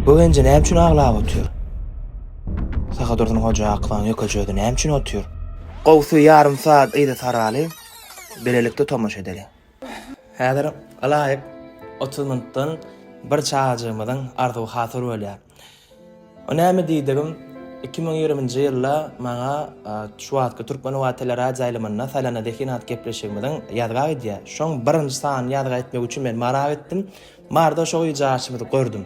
Bu genje näme üçin aglap otyr? Sahadursun Hoja Aklanyň ýekeje özi näme üçin otyr? Gowusy ýarym sagat yza saraly, bilelikde tomaşa edeliň. Häzir ylaýyk 30 minutdan bir çagajygymyzyň arzuwy hasyl bolýar. O näme diýdigim, 2020-nji ýylda maňa şu wagtky Türkmenobat teleradioýaýlymynda Saýlana zehin atly gepleşigimiziň ýazga gidýär. Şoň birinji sanyny ýazga etmek üçin men Mara gitdim. Marda şo gyjaşymyzy gördüm.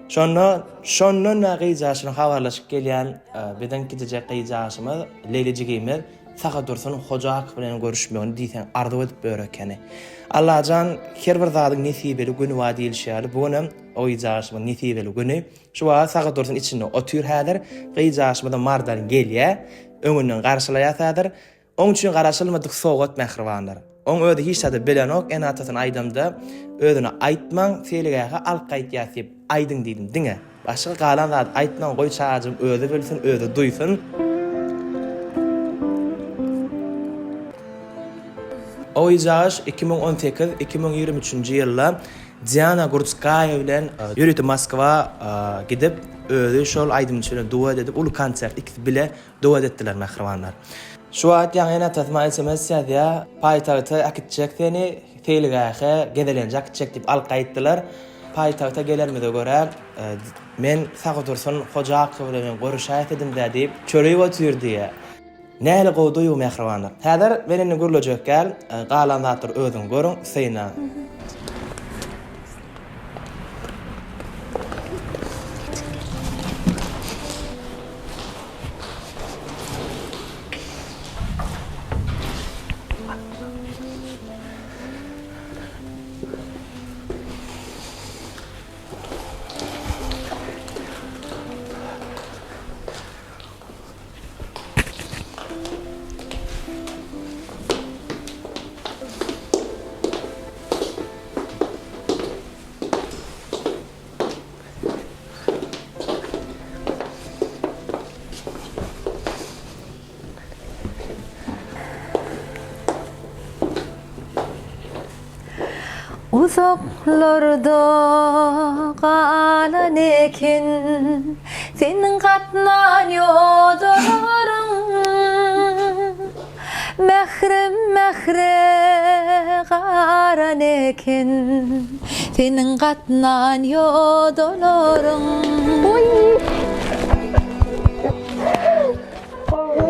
Şonda şondan bäri gyjaşyny habarlaşyp gelýän biziň kiçijek gyjaşymyz Leýli jigimiz Sahadursun Hojakow bilen görüşmegini diýseň arzuw edip ýör ekeni. Allajan her bir zadyň nesibeli güni bar diýilişi ýaly bu günem o gyjaşymyň nesibeli güni. Şu wagt Sahadursun içinde otyr häzir. Gyjaşymyzam Mardan gelýär. Öňünden garşylaýas häzir. Oň üçin garaşylmadyk sowgat mähribanlar. Oň özi hiç zady bilenok, ene-atasyna aýdamda, özüne aýtmaň, seýilgähe alyp gaýtýas diýip aýdyň diýdim diňe. Başga galan zady aýtmaň, goý çagajygym özi bilsin, özi duýsun. Oýjaş 2018, 2023-nji ýylda Diana Gurtskaýa bilen ýörite Moskwa gidip, özi şol aýdymçy bilen duet edip, uly konsert ikisi bile Duet etdiler mähribanlar. Şu wagt ýaňy ene-atasy maňa sms ýazýar, paýtagta äkitjek seni, seýilgähe gezelenje äkitjek diýip alyp gaýtdylar. Paýtagta gelenimize görä, men Sagdursun Hojakow bilen men görüşäýsedim-dä diýip, çörüp otyr diýýär. Nähili gowy duýgy mähribanlar. Häzir men indi gürlejek däl, galan zatlary özüň görüň, synaň. Uzaklarda galan eken seniň gatnan ýodalaryň. Mährem mähre garan eken seniň gatnan ýodalaryň. Gowy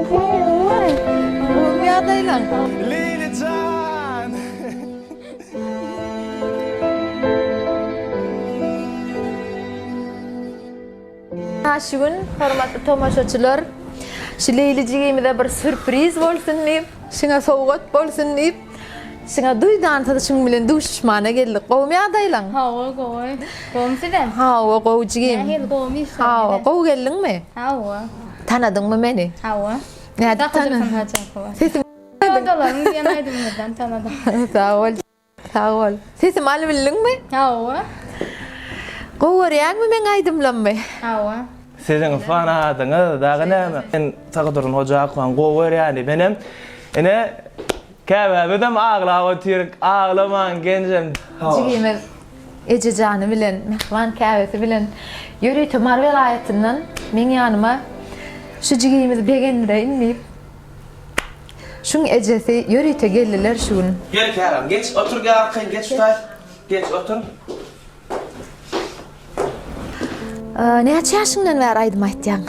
ýagdaýlaň. Leýli jan! Şu gün hormatly tomaşaçylar şu Leýli jigimize bir sürpriz bolsun diýip, şuňa sowgat bolsun diýip, şuňa duýdansyz şuň bilen duşuşmana geldik. Gowumy ýagdaýlaň? Hawa, gowy. Gowumy sizem? Hawa, gowy jigim. Nähili gowumy işler? Hawa, gowy geldiňmi? Hawa. Tanadyňmy meni? Hawa. Nädip tanadyn? Sesiň Ýodalaryň diýen aýdymyňyzdan tanadym. Sag bol. Sag bol. Sesimi alybildiňmi? Hawa. Gowy görýäňmi meň aýdymlammy? Hawa. Siziň fanadyňyz dagy näme? Men Sagdursun Hojakowyny gowy görýän diýip. Menem ine käbämizem aglap otyryk. Aglamaň genjem. Jigimiz ejejany bilen, mähriban käbesi bilen ýörite Mary welaýatyndan meň ýanyma şu jigimizi begendireýin diýip Şuň ejesi ýörite geldiler şu gün. Gel käbäm, geç otur gel arkaýyn geç tutaý. Geç otur. Näçe ýaşyňdan bäri aýdym aýtýaň?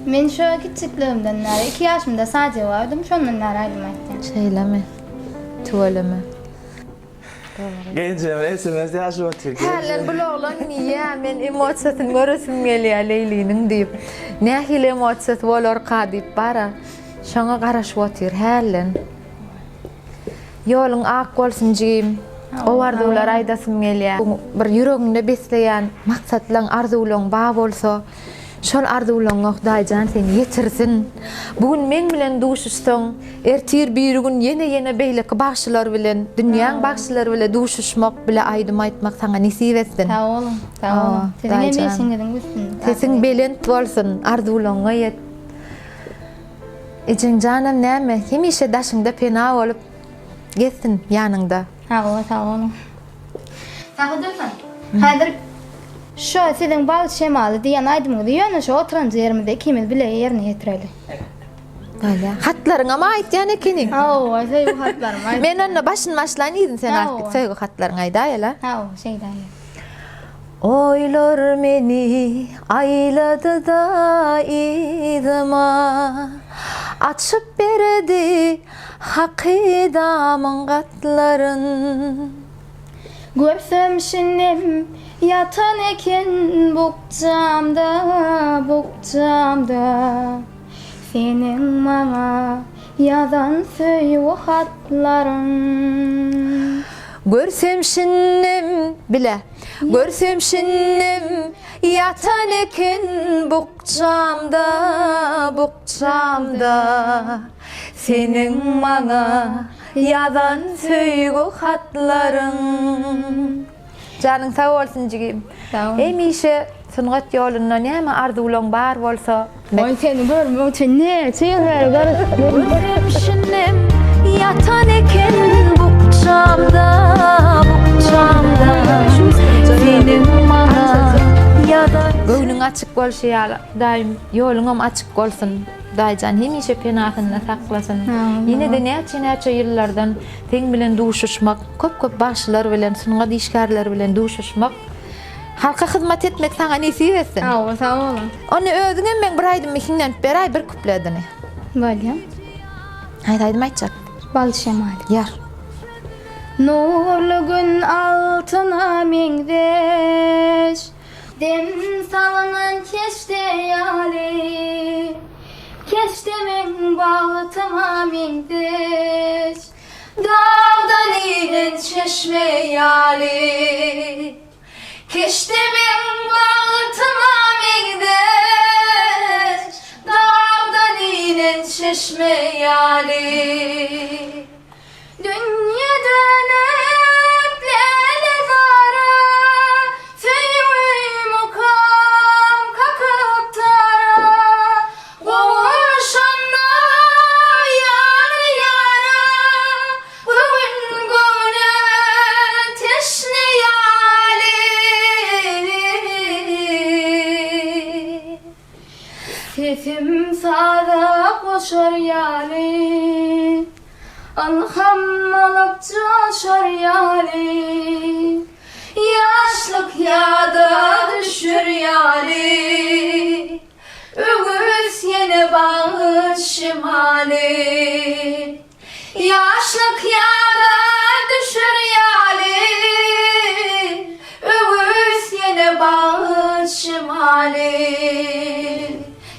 Men şu kiçjikligimden bäri, iki ýaşymda saje bardym, şondan bäri aýdym aýtýan. Şeýlemi? Tüweleme. Genjem sms ýazyp otyr. Hälden bul oglan diýýä men emosiýasyny göresim gelýä Leýliniň diýip. Nähili emosiýasy bolarka diýip bara. Şoňa garaşyp otyr hälden. Ýoluň ak bolsun jigim. Gowy arzuwlar aýdasym gelýä. Bir ýüregiňde besleýän maksatlaň arzuwlaň ba bolsa Şol arzuwlaňňa Hudaýjan seni ýetirsin. Bu gün meň bilen duşuşsaň, ertir birigün ýene ýene beýleki bagşylar bilen, dünýäň bagşylary bile duşuşmak, bile aýdym aýtmak saňa nesip etsin. Sag boluň, sag boluň. Siziň hem işiňiziň üstünlik. Sesiň belent bolsun, arzuwlaňňa ýet. Ejeňjanam näme, hemişe daşyňda pena bolup gezsin ýanyňda. Sag bol, sag boluň. Sahy dursun. Häzir. Şo siziň Bagt şemaly diýen aýdymyňyzy ýöne şo oturanja ýerimizde ikimiz bile ýerine ýetireli. Bolýa. Hatlaryňam aýtýan ekeniň. Hawa, söýgi hatlarymy aýtýan. Men onda başyny başlaýyn, yzyny sen alyp git. Söýgi hatlaryňy aýdaýla. Hawa, şeýdäýeli. Oýlar meni aýlady-da yzyma, Açyp berdi hakydamyň gatlaryn. Görsem şindem ýatan eken bukjamda, bukjamda Seniň maňa ýazan söýgi hatlaryň. Görsem şindem, bile, görsem şindem ýatan eken bukjamda, bukjamda Seniň maňa Ýazan söýgi hatlaryň. Janyň sag bolsun jigim. Hemişe sungat ýolunda näme arzuwlaň bar bolsa. Goý seni görmek üçin näçe ýyl bäri garaşyp Görüm şindem ýatan eken bukjamda bukjamda Seniň maňa ýazan Göwnüň açyk bolşy ýaly Hudaýym ýoluňam açyk bolsun. Hudaýjan hemişe penasynda saklasyn. Ýene-de näçe-näçe ýyllardan seň bilen duşuşmak, köp-köp bagşylar bilen, sungat işgärleri bilen duşuşmak, halka hyzmat etmek saňa nesip etsin. Sag bol, sag boluň. Onda özüňem meň bir aýdymy hiňlenip beräý, bir kupledini. Bolýa. Haýsy aýdym aýtjak? Bal şemaly. Ýar. Nurly gün altyna meňzeş. Dem salynan keşde ýaly, Keşde meň bagtyma meňzeş. Dagdan inen çeşme ýaly, Keşde meň bagtyma meňzeş. Dagdan inen çeşme ýaly. Dünýe dönüp lälezara, Söýgi mukam kakyp tara. Gowuşanda ýar-ýara, Göwün göwne teşne ýaly. Sesim saza goşar ýaly. Ylham alyp joşar ýaly, Ýaşlyk ýada düşer ýaly, Öwüs ýene bagyş şemaly. Ýaşlyk ýada düşer ýaly, Öwüs ýene bagyş şemaly.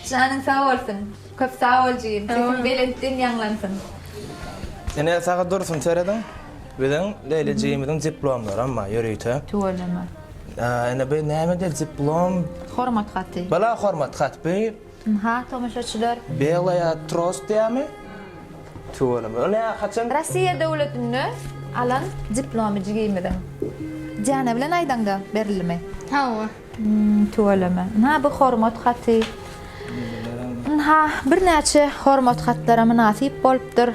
Janyň sag bolsun! Köp sag bol jigim, sesiň belentden ýaňlansyn. Ine saga dursun serediň. Biziň Leýli jigimiziň diplomlaram bar ýörite. Tüweleme. Ine bu näme diplom? Hormat haty. Bala hormat hat bu. Ynha tomaşaçylar. Belaya trost diýýärmi? Tüweleme. O näme haçan? Rossiýa döwletinde alan diplomy jigimiziň. Diana bilen aýdaňda berildimi? Hawa. Tüweleme. Ynha bu hormat haty. Ynha birnäçe hormat hatlara mynasyp bolupdyr.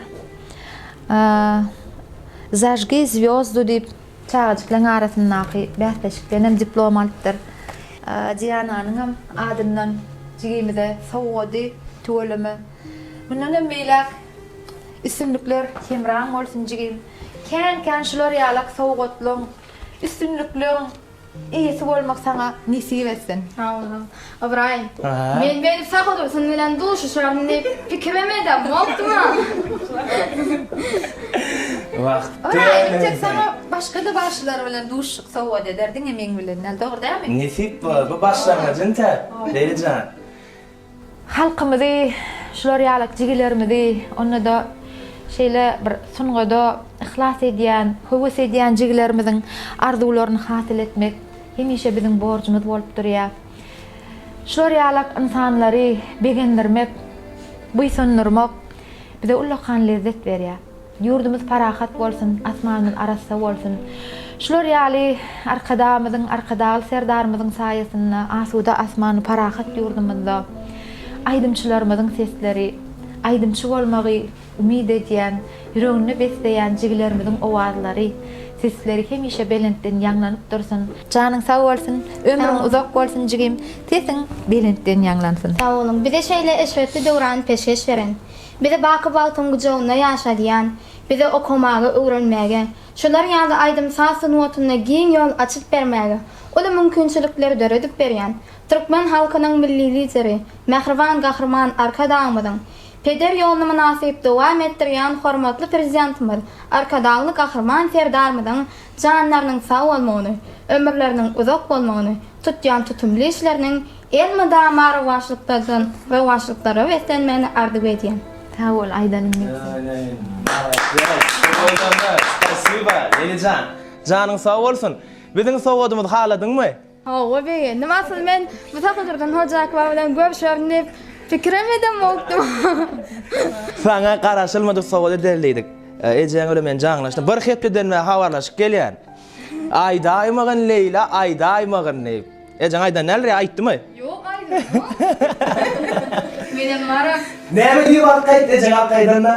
Zažgi zwýozdu diýip çagajyklaryň arasyndaky bäsleşikden hem diplom alypdyr. Diananyňam adyndan jigimize sowgady tüweleme. Mundan hem beýläk üstünlikler hemraň bolsun jigim. Kän-kän şular ýalak sowgatlaň, üstünlikleň Eýesi bolmak saňa nesip etsin. Sag boluň. Ybraýym. Men beýdip Sahydursyn bilen duşuşaryn diýip pikirem edemokdym-a. Wah. Ybraýym entek saňa başga-da bagşylar bilen duşuşyk sowgat eder, diňe meň bilen däl, dogry dälmi? Nesip bolar. Bu başlangyjy entäk, Leýli jan. Halkymyzy, şular ýaly jigilerimizi, onda-da şeýle bir sungada yhlas edýän, höwes edýän jigilerimiziň arzuwlaryny hasyl etmek hemişe biziň borjumyz bolup durýar. Şular ýaly ynsanlary begendirmek, buýsandyrmak bize ullakan lezzet berýär. Ýurdumyz parahat bolsun, asmanymyz arassa bolsun. Şular ýaly Arkadagymyzyň, Arkadagly Serdarymyzyň saýasynda asuda asmanly parahat ýurdumyzda aýdymçylarymyzyň sesleri, aýdymçy bolmagy umyt edýän, ýüreginde besleýän jigilerimiziň owazlary. Sesleri hemişe belentden ýaňlanyp dursun. Janyň sag bolsun, ömrüň uzak bolsun jigim, sesiň belentden ýaňlansyn. Sag boluň, bize şeýle eşretli döwrany peşgeş beren, bizi baky bagtyň gujagynda ýaşadýan, bize okamaga, öwrenmäge, şular ýaly aýdym-saz sungatynda giň ýol açyp bermäge uly mümkinçilikleri döredip berýän türkmen halkynyň Milli Lideri, mähriban Gahryman Arkadagymyzyň Peder ýoluny mynasyp dowam etdirýän hormatly Prezidentimiz Arkadagly Gahryman Serdarymyzyň janlarynyň sag bolmagyny, ömürleriniň uzak bolmagyny, tutýan tutumly işleriniň elmydama rowaçlyklardan rowaçlyklara beslenmegini arzuw edýän. Sag bol aýdanyň üçin. Malades. Spasiba Lelijan. Janyň sag bolsun. Biziň sowgadymyzy haladyňmy? Hawa begendim. Asyl men bu Sapadursun Hojakowa bilen görşerin diýip pikirem edemokdym. Saňa garaşylmadyk sowgat ederli diýdik. Ejeň bilen men jaňlaşdym. Bir hepdeden bäri habarlaşyp gelýän. Aýdaýmagyn Leýla, aýdaýmagyn diýip. Ejeň aýdan däldir ýa aýtdymy? Ýok aýdanok. Menem bara. Näme diýip alyp gaýtdy ejeň alyp gaýdanda?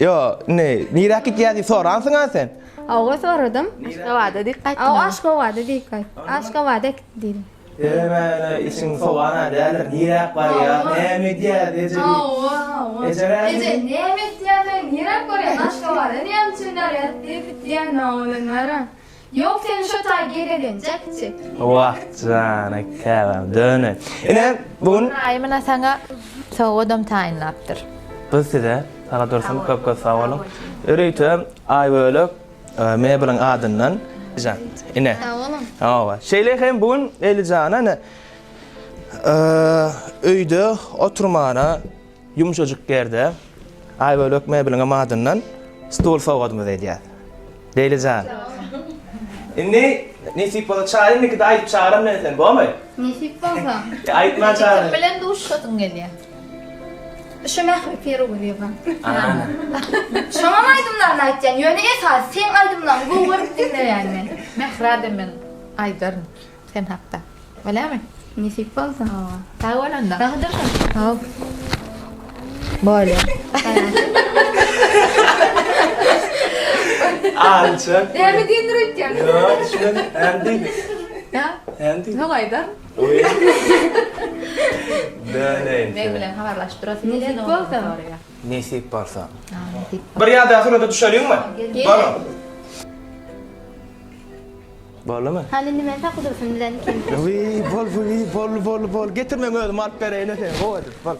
Ýo, indi niräk gitýär diýip soransyň-a sen? Hawa soradym. Aşgabada diýip gaýtdyň. Hawa Aşgabada diýip gaýtdym. Aşgabada gitdi diýdim. Senem-ä içiň sowan-a däldir, niräk barýar, näme edýär eje diýip. Hawa, hawa. Eje näme Eje näme etýär, niräk barýar, Aşgabada näme üçin barýar diýip gitýän owadan bara. Ýok seni şo taý gezelenje kiçi. Wah jana käbäm döne. Ine bu gün. Aý muna saňa sowgadam taýynlapdyr. Biz size Saňa Dursun köp köp sag boluň. Ýörite Aýbölek mebeliň adyndan Jan ine. Sag boluň. Hawa. Şeýle hem bu gün Elijana ine öýde oturmana Ýumşajyk ýerde Aýbölek mebeliňem adyndan stul sowgadymyzy edýäs. Leýli jan. Indi nesip bolsa çaý indikide aýdyp çagyram men seni, bormy? Nesip bolsa. Aýtman çagyr. Kim bilen duşuşasyň gelýär? Şu Mähri Pirgulyýewa. Şoňam aýdymlaryny aýtýan, ýöne esasy seň aýdymlaryňy gowy görüp diňleýän men. Mährä-de men aýdaryn. Sen hakda. Bolýamy? Nesip bolsa. Hawa. Sag bol onda. Sag dursun. Haw. Bolýa. Alçak. Näme diýendir öýtýäň? Ýok, düşünen. Näme diýdi? Hä? Näme diýdi? Soň aýdar. Döneýin. Men bilen habarlaşyp durasy Nesip bolsa. Nesip bolsa. Ha, nesip. Bir ýa-da surata düşeliňmi? Gel. Boluň. Boldumy? Hany indi men Saky Dursun bilen kim? Wiý, bol, wiý, bol, bol, bol. Getir men özüm alyp bereýin-ä seni, gowy edip, bol.